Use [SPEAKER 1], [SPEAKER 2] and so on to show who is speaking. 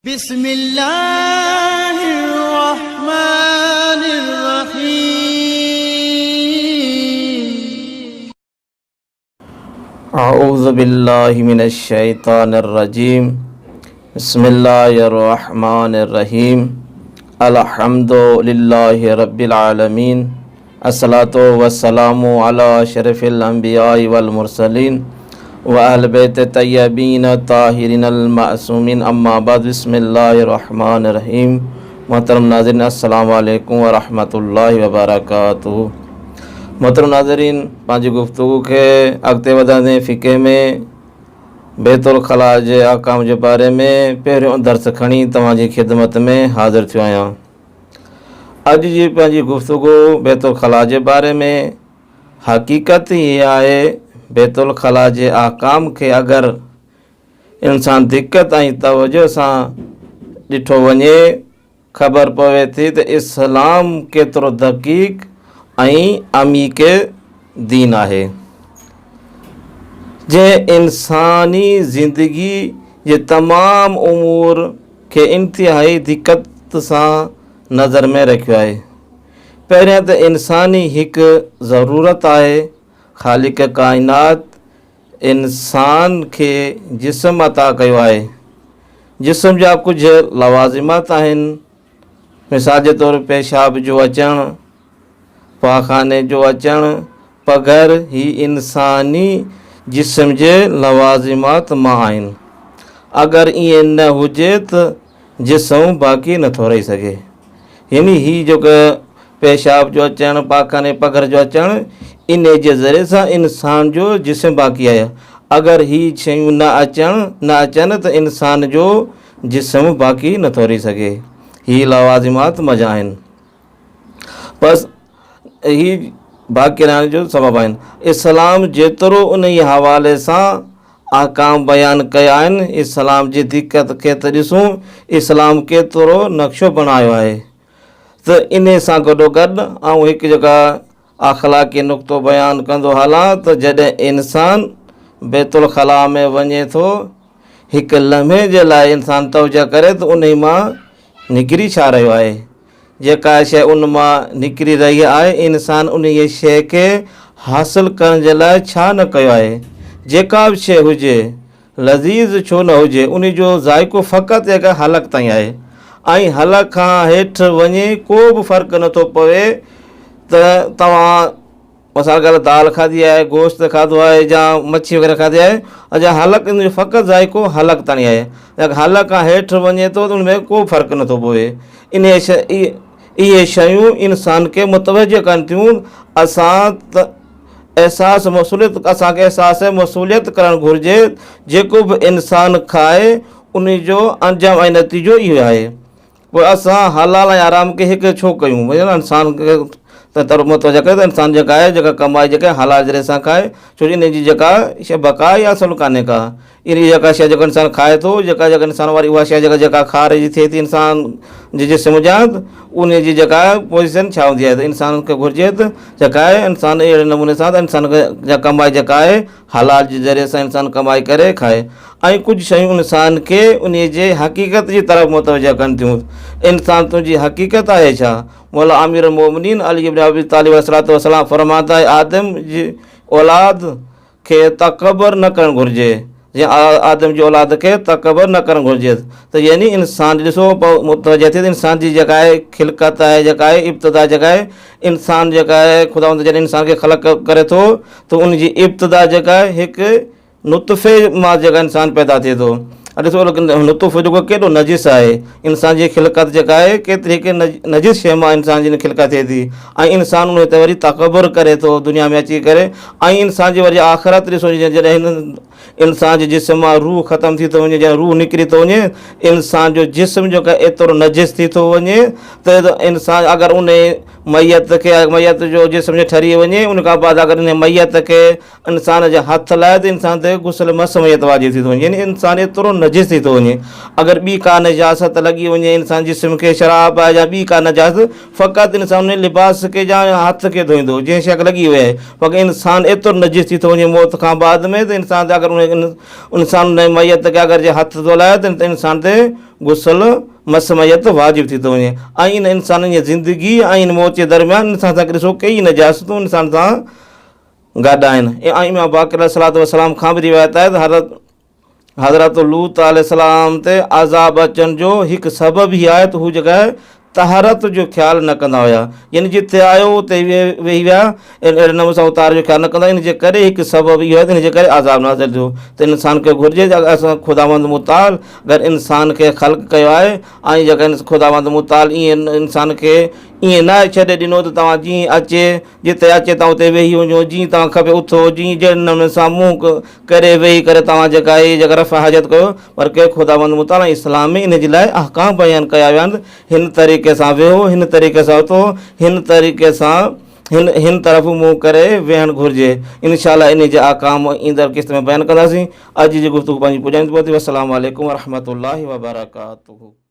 [SPEAKER 1] بسم الله الرحمن الرحيم.
[SPEAKER 2] اعوذ بالله من الشيطان الرجيم بسم الله الرحمن الرحيم الحمد لله رب العالمين الصلاة والسلام على اشرف الانبياء والمرسلين واهل بيت الطيبين الطاهرين المعصومين اما بعد بسم الله الرحمن الرحيم محترم ناظرين السلام عليڪم ورحمة الله وبرڪاته محترم ناظرين پنهنجي گفتگو کي اڳتي وڌائيندي فقه ۾ بيت الخلاء جي احڪام جي باري ۾ پهريون درس کڻي توهان جي خدمت ۾ حاضر ٿيو آهيان. اڄ جي پنهنجي گفتگو بيت الخلاء جي باري ۾، حقيقت هي آهي بيت الخلاء جي احڪام کي اگر انسان دقت ۽ توجه سان ڏٺو وڃي خبر پوي ٿي ته اسلام ڪيترو دقيق ۽ عميق دين آهي جنهن انساني زندگي جي تمام امور کي انتهائي دقت سان نظر ۾ رکيو آهي. پهريان ته انساني هڪ ضرورت آهي، خالق ڪائنات انسان کي جسم عطا ڪيو آهي. جسم جا ڪجهه لوازمات آهن، مثال جي طور پيشاب جو اچڻ، پاخاني جو اچڻ، پگهر هي انساني جسم جي لوازمات مان آهن. اگر ائين نه هجي ته جسم باقي نٿو رهي سگهي. يعني هي جيڪو پيشاب جو اچڻ، پاخاني پگهر جو اچڻ انهي جي ذريعي سان انسان جو جسم باقي آهي. اگر هي شيون نه اچڻ نه اچن ته انسان جو جسم باقي نٿو رهي سگهي. هي لوازمات منجهان آهن. بس هي باقي رهڻ جو سبب آهن. اسلام جيترو انهيء حوالي سان احڪام بيان ڪيا آهن، اسلام جي دقت کي ته ڏسون، اسلام ڪيترو نقشو بڻايو آهي ته انهي سان گڏوگڏ آئون هڪ جيڪا اخلاقي نقطو بيان ڪندو هلان ته جڏهن انسان بيت الخلاء ۾ وڃي ٿو، هڪ لمحي جي لاء انسان توجه ڪري ته انهي مان نڪري ڇا رهيو آهي؟ جيڪا شيء ان مان نڪري رهي آهي، انسان انهيء شيء کي حاصل ڪرڻ جي لاء ڇا نه ڪيو آهي؟ جيڪا به شيء هجي، لذيذ ڇو نه هجي، ان جو ذائقو فقط هڪ حلق تائين آهي ۽ حلق کان هيٺ وڃي ڪو به فرق نه ٿو پوي ته توهان مثال ڳالهه دال کاڌي آهي، گوشت کاڌو آهي يا مڇي وغيره کاڌي آهي يا حلق ان جو فقط ذائقو حلق تائين آهي يا حلق کان هيٺ وڃي ٿو ته ان ۾ ڪو فرق نٿو پوي. انهي اهي شيون انسان کي متوجه ڪن ٿيون. اسان ته احساس مسئوليت اسان کي احساس مسئوليت ڪرڻ گهرجي. جيڪو به انسان کائي ان جو انجام ۽ نتيجو اهو آهي. پوء اسان حلال ۽ حرام کي هڪ ڇو ڪيون؟ بھرحال انسان کي ته تر متوجه ڪري ته انسان جيڪا آهي جيڪا ڪمائي جيڪا حلال ذريعي سان کائي ڇو جو ان جي جيڪا شيء بقا ئي اصل ڪانهي ڪا ان جي جيڪا شيء جيڪا انسان کائي ٿو جيڪا جيڪا انسان واري اها شيء جيڪا جيڪا خارج ٿئي ٿي انسان جي جسم جا ان جي جيڪا پوزيشن ڇا هوندي آهي ته انسان کي گهرجي ته جيڪا آهي انسان اهڙي نموني سان ته انسان کي جا ڪمائي جيڪا آهي حلال جي ذريعي سان انسان ڪمائي ڪري کائي ۽ ڪجهه شيون انسان کي انهي جي حقيقت جي طرف متوجه ڪن ٿيون. انسان تنهنجي حقيقت آهي ڇا؟ مولا امير المومنين علي بن ابي طالب عليه الصلوة والسلام فرمان ٿا اي آدم جي اولاد کي تڪبر نه ڪرڻ گهرجي يا آدم جي اولاد کي تڪبر نه ڪرڻ گهرجي ته يعني انسان ڏسو متوجه ٿئي ته انسان جي جيڪا آهي خلقت آهي جيڪا آهي ابتدا جيڪا آهي انسان جيڪا آهي خداوند جڏهن انسان کي خلق ڪري ٿو ته ان جي ابتدا جيڪا آهي هڪ نطفي مان جيڪا انسان پيدا ٿئي ٿو ۽ ڏسو نطفو جيڪو ڪيڏو نجس آهي انسان جي خلقت جيڪا آهي ڪيتري هڪ نجس شيء مان انسان جي خلقت ٿئي ٿي ۽ انسان ان تي وري تڪبر ڪري ٿو دنيا ۾ اچي ڪري ۽ انسان جي وري آخرت ڏسو جڏهن هن انسان جي جسم مان روح ختم ٿي ٿو وڃي جڏهن روح نڪري ٿو وڃي انسان جو جسم جيڪو ايترو نجس ٿي ٿو وڃي ته انسان اگر ان ميت کي ميت جو جسم جي ٺري وڃي ان کان بعد اگر ان ميت کي انسان جي هٿ لائي ته انسان تي غسل مس ميت واجب ٿي ٿو وڃي يعني انسان ايترو نجس ٿي ٿو وڃي اگر ٻي ڪا نجاست لڳي وڃي انسان جسم کي شراب آهي يا ٻي ڪا نجاست فقط انسان ان لباس کي يا هٿ کي ڌوئيندو جنهن شيء کي لڳي وئي آهي فقط انسان ايترو نجس ٿي ٿو وڃي موت کان بعد ۾ ته انسان تي اگر اگر ان انسان ان ميت کي اگر جي هٿ ٿو لائي ته انسان تي غسل مس ميت واجب ٿي ٿو وڃي ۽ ان انسان جي زندگي ۽ ان موت جي درميان انسان سان ڏسو ڪئي نجاستون انسان سان گڏ آهن ۽ امام باقر عليه الصلوة والسلام کان به روايت آهي ته حضرت حضرت لوط عليه السلام تي عذاب اچڻ جو هڪ سبب هي آهي ته هو جيڪا طهارت جو خيال نه ڪندا هيا يعني جتي آيو اتي ويهي ويا اهڙي نموني سان اتار جو خيال نه ڪندا ان جي ڪري هڪ سبب اهو آهي ته ان جي ڪري عذاب نازل ٿيو ته انسان کي گهرجي ته اسان خداوند متعال اگر انسان کي خلق ڪيو آهي ۽ جيڪا خداوند متعال ائين انسان کي ائين نه ڇڏي ڏنو ته توهان جيئن اچي جتي اچي توهان اتي ويهي وڃو، جيئن توهان کي کپي اٿو، جيئن جهڙي نموني سان منهن ڪري ويهي ڪري توهان جيڪا آهي جيڪا رفع حاجت ڪيو، پر ڪي خداوند متعال ۽ اسلام ۾ ان جي لاء احڪام بيان ڪيا ويا آهن ته هن طريقي سان ويهو، هن طريقي سان اٿو، هن طريقي سان هن هن طرف منهن ڪري ويهڻ گهرجي. انشاء الله انهي جا احڪام ايندڙ قسط ۾ بيان ڪنداسين. اڄ جي گفتگو پنهنجي پڄاڻي تي پهتي. والسلام عليڪم ورحمة الله وبرڪاته.